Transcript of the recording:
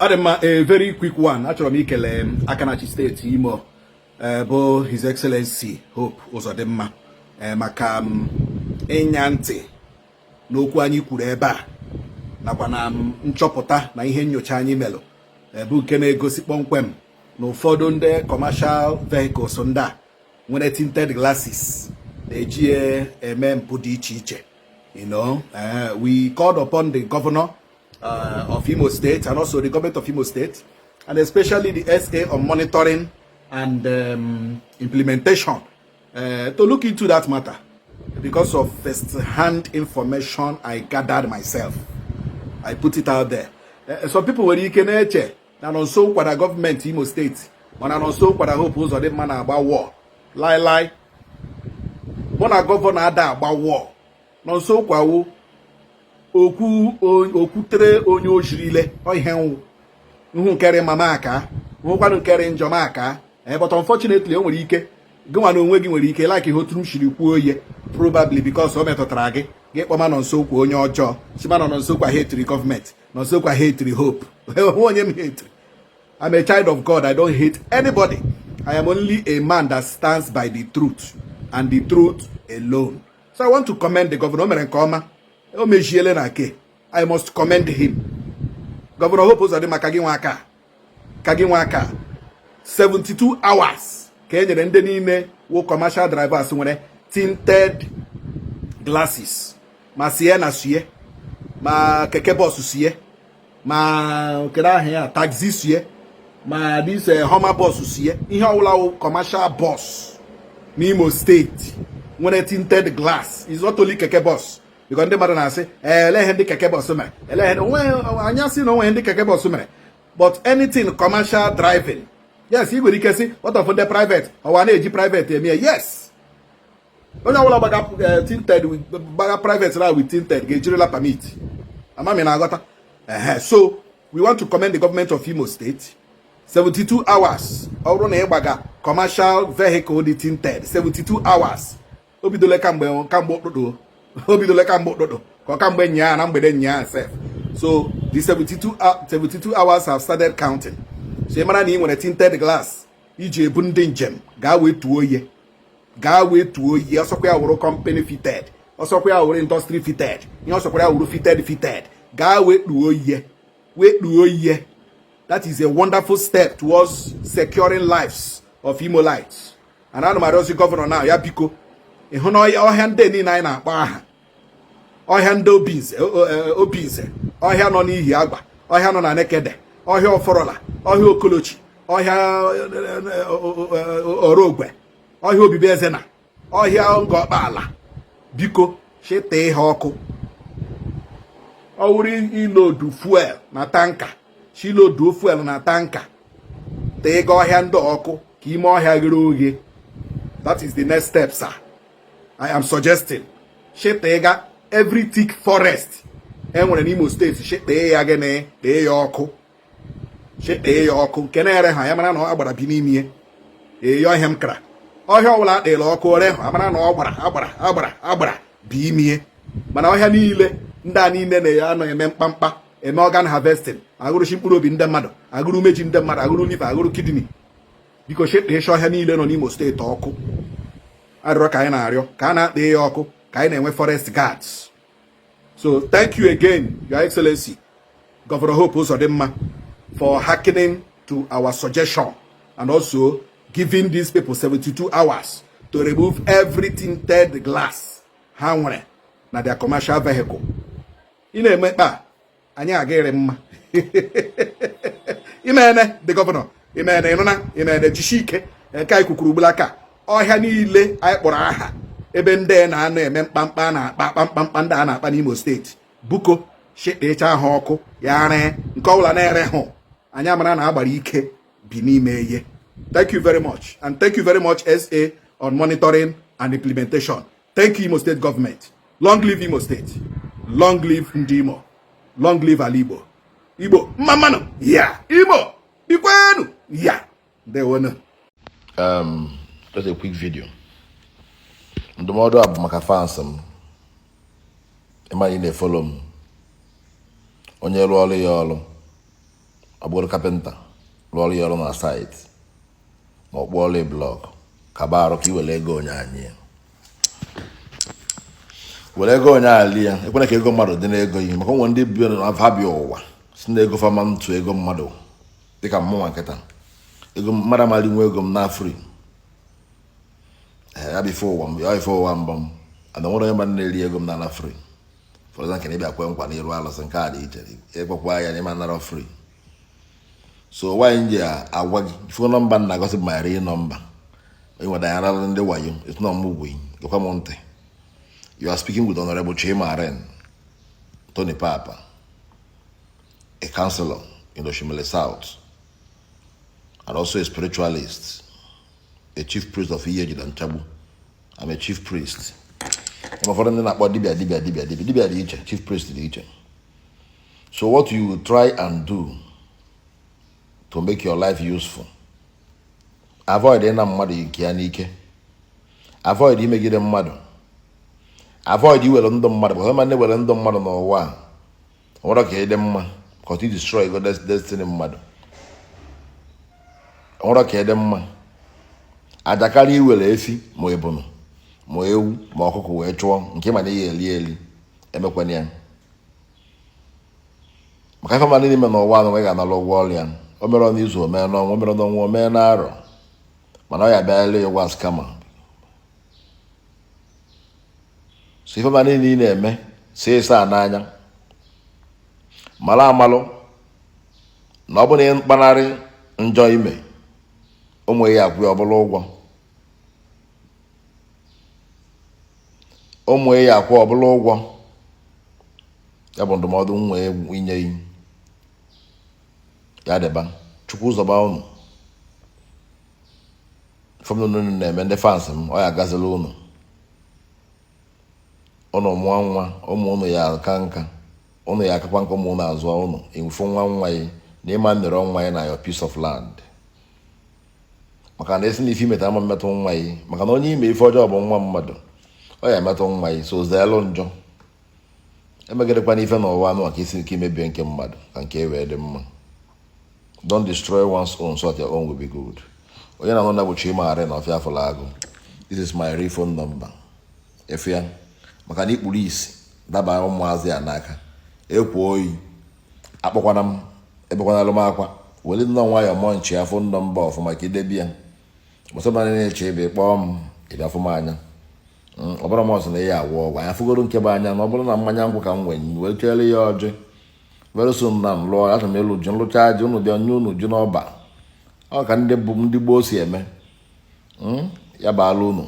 Ọ dị mma. A very quick one. Achọrọ m ikele aka na-achị steeti Imo, bụ His Excellency Hope Uzodimma, maka ịnya ntị n'okwu anyị kwuru ebe a, nakwa na nchọpụta na ihe nyocha anyị melụ, bụ nke na-egosi kpọmkwem na ụfọdụ ndị commercial vehicles ndị a nwere tinted glasses na-eji eme mpụ dị iche iche. We called upon the governor of Imo State and also the government of Imo State, and especially the SA on monitoring and implementation, to look into that matter because of first-hand information I gathered myself. I put it out there. Some people nwere ike na-eche na Nonso kwara gọọmenti Imo Steeti, mana Nonso kwara Hope Uzodimma na-agba war. Lie. Mụ na gọvanọ ada agba war. Nonso kwawo okwu okwutere onye ojirile ihe nwụ nhụ nkere mama aka nhụkwanụ nkere njọ aka. But unfortunately, o nwere ike gị nwa na onwe gị nwere ike like ihe otu m siri kwuo ihe, probably because o metụtara gị, gị kpọma Nonso kwa onye ọjọọ, sima na Nonso kwa hatiri gọọmenti, Nonso kwa hatiri Hope. Onye m hatiri? I'm a child of God. I don't hate anybody. I am only a man that stands by the truth and the truth alone. So I want to commend the governor. O mere nke ọma, o mejiele na ke I must commend him. Governor Hope Uzodimma, ka gị nwa aka, ka gị nwa aka. 72 hours ka e nyere ndị niile wụ commercial drivers nwere tinted glasses, ma Sienna sie, ma keke bus sie, ma kedu aha ya, taxi sie, ma this Hummer bus sie, ihe ọbụla wụ commercial bus n'Imo Steeti nwere tinted glass. Is not only keke bus, because ndị mmadụ na-asị, ele ihe ndị keke bus mere, ele ihe onwe anya sị na onwe ndị keke bus mere. But anything commercial driving, yes, ị nwere ike sị, what of ndị private? Ọwa na-eji private eme? Yes, onye ọbụla gbaga tinted, gbaga private na with tinted ga-ejirila permit. Amami na-aghọta ehe. So we want to commend the government of Imo State. 72 hours, ọ bụrụ na ị gbaga commercial vehicle dị tinted, 72 hours. O bidola kamgbe ụtụtụ, o bidola kamgbe ụtụtụ, ka ọ kamgbe nyaa na mgbede nyaa sef. So the 72 hours have started counting. So ị mara na ị nwere tinted glass iji ebu ndị njem, gaa wee tuo ihe, gaa wee tuo ihe. Ọsọkwa ya wụrụ company fitted, ọsọkwa ya wụrụ industry fitted, ihe ọsọkwa ya wụrụ fitted fitted, gaa wee kpuo ihe, wee kpuo ihe. That is a wonderful step towards securing lives of Imolites. And ana m arịọzi gọvanọ na ya biko, ịhụ na ọhịa ndị niile anyị na-akpọ aha, ọhịa ndị Obinze, Obinze, ọhịa nọ n'ihi agba, ọhịa nọ na Nekede, ọhịa Ọfọrọla, ọhịa Okolochi, ọhịa Orogwe, ọhịa Obibi Ezena, ọhịa Ngọkpaala, biko chịta ihe ọkụ. Ọ wụrụ ilodu fuel na tanker, chiloduo fuel na tanker, tee ga ọhịa ndị ọkụ ka ime ọhịa ghere oghe. That is the next step, sir, I am suggesting. Chịta every thick forest e nwere n'Imo Steeti, chịtee ya gịnị? Tee ya ọkụ, chịtee ya ọkụ. Nke na-ere ha ya mara na ọ gbara bi n'ime ya ọhịa m kara ọhịa ọbụla akpịrị ọkụ ore ha amara na ọ gbara agbara agbara agbara bi imie. Mana ọhịa niile ndị a niile na-anọ eme mkpamkpa, eme organ harvesting, agụrụchi mkpụrụ obi ndị mmadụ, agụrụ umeji ndị mmadụ, agụrụ liver, agụrụ kidney, biko chịtee ọhịa niile nọ n'Imo Steeti ọkụ. Arịrịọ ka anyị na-arịọ, ka a na-akpa ya ọkụ, ka anyị na-enwe forest guards. So thank you again, Your Excellency Governor Hope Uzodimma, for hearkening to our suggestion and also giving these people 72 hours to remove every tinted glass ha nwere na their commercial vehicle. Ị na-eme kpa anyị agaghịrị mma. Imene the governor, imene ịnụna, imene, jishi ike. Nke anyị kwukwuru ugbula aka, ọhịa niile anyị kpọrọ aha ebe ndị na-anọ eme mkpamkpa na-akpa mkpamkpa ndị a na-akpa n'Imo Steeti, buko shikpecha ha ọkụ ya ree. Nke ọbụla na-ere hụ anyị amara na agbara ike bi n'ime ihe. Thank you very much, and thank you very much, SA on monitoring and implementation. Thank you, Imo State government. Long live Imo State. Long live ndị Imo. Long live ala Igbo. Igbo mma mmanụ ya. Imo ikwenu ya. Ndewonu. Just a quick video. Ndụmọdụ a bụ maka fans m. Ịma ị na-efollow m, onye rụọ ọrụ ya ọrụ. Ọ bụrụ carpenter, lụọrọ ya ọrụ na site, ma ọ kpụọrọ ya block, kaba arụ ka i were ego onye anyị ya, were ego onye ali ya. Ekwena ka ego mmadụ dị n'ego yi, maka onwe ndị bi na ha bịa ụwa si na ego fama ntụ ego mmadụ, dịka mmụnwa nkịta ego mmadụ amali nwe ego m na free. Ya bụ ife ụwa m, ya ife ụwa mbọ m ana nwere onye mmadụ na-eri ego m na free. For example, na ịbịa kwe nkwa n'iru alụsị, nke a dị iche. Ekwekwa ya na ịma nara free. So nwaanyị ji agwa gị, phone number m na-agosi bụ my real number. Ịnweta ya arara ndị wayo. It's not m ugwe. Gekwa m ntị. You are speaking with Honorable Chimaren Tony Papa, a counselor in Oshimili South and also a spiritualist, a chief priest of Iyeji Nchagbu. I'm a chief priest. Ụfọdụ ndị na-akpọ dibia dibia dibia dibia dibia dị iche, chief priest dị iche. So what you try and do to make your life useful, avoid ịna mmadụ nke ya n'ike, avoid imegide mmadụ, avoid iwere ndụ mmadụ, because ma na-ewere ndụ mmadụ n'ụwa a, ọ nwere ka ịdị mma, because you destroy go destiny mmadụ. Ọ nwere ka ịdị mma ajakarị iwere efi ma ebunu ma ewu ma ọkụkọ wee chụọ nke ma na ihe eli eli. Emekwana ya, maka ife ma niile ime n'ụwa anụ ị ga-anara ụgwọ ọrụ ya. O mere n'izu, o mee n'ọnwa, o mere n'ọnwa, o mee n'arọ, mana ọ ya bịa ya ụgwọ scammer. So ife ma niile ị na-eme si ịsa n'anya, mara amalụ na ọ bụ na mkpanarị njọ ime ụmụ ya akwụ ya ọbụla ụgwọ, ụmụ ya akwụ ọbụla ụgwọ. Ya bụ ndụmọdụ nwa inye yi ya deba. Chukwu zọba unu. Fọm unu na-eme, ndị fans m, ọ ya agazila unu. Unu mụọ nwa, ụmụ unu ya aka nka, unu ya akakwa nka, ụmụ unu azụọ unu ịfụ nwa nwa ya na ịma nnọrọ nwa ya na your piece of land, maka na esi na ife imeta ama mmetụ nwa ya, maka na onye ime ife ọjọọ bụ nwa mmadụ, ọ ya emetụ nwa ya. So zeelu njọ, emegidekwana ife n'ụwa anụ maka isi nke imebie nke mmadụ ka nke e wee dị mma. Don't destroy one's own so that your own will be good. Onye na-anụ na bụ Chimare na ọfịa afọla agụ. This is my real phone number. Efu ya, maka na ikpuru isi daba ụmụazị ya n'aka ekwo oyi, akpọkwana m, ebekwana m akwa. Were nnọọ nwayọọ mụọ nchi ya phone number ọfụma ka idebi ya. Gbasara na-eche ebe kpọọ m, ịbịa fụ m anya. Ọ bụrụ m ọsọ na ya agwọ ọgwụ anya fụgoro nke bụ anya, na ọ bụrụ na mmanya nkwụ ka m nwee wee chere ya ọjị. Very soon na m lụọ, achọrọ m ịlụ ji, nlụcha ji unu bịa nye unu ji n'ọba. Ọ ka ndị bụ ndị gboo si eme. Ya baala unu.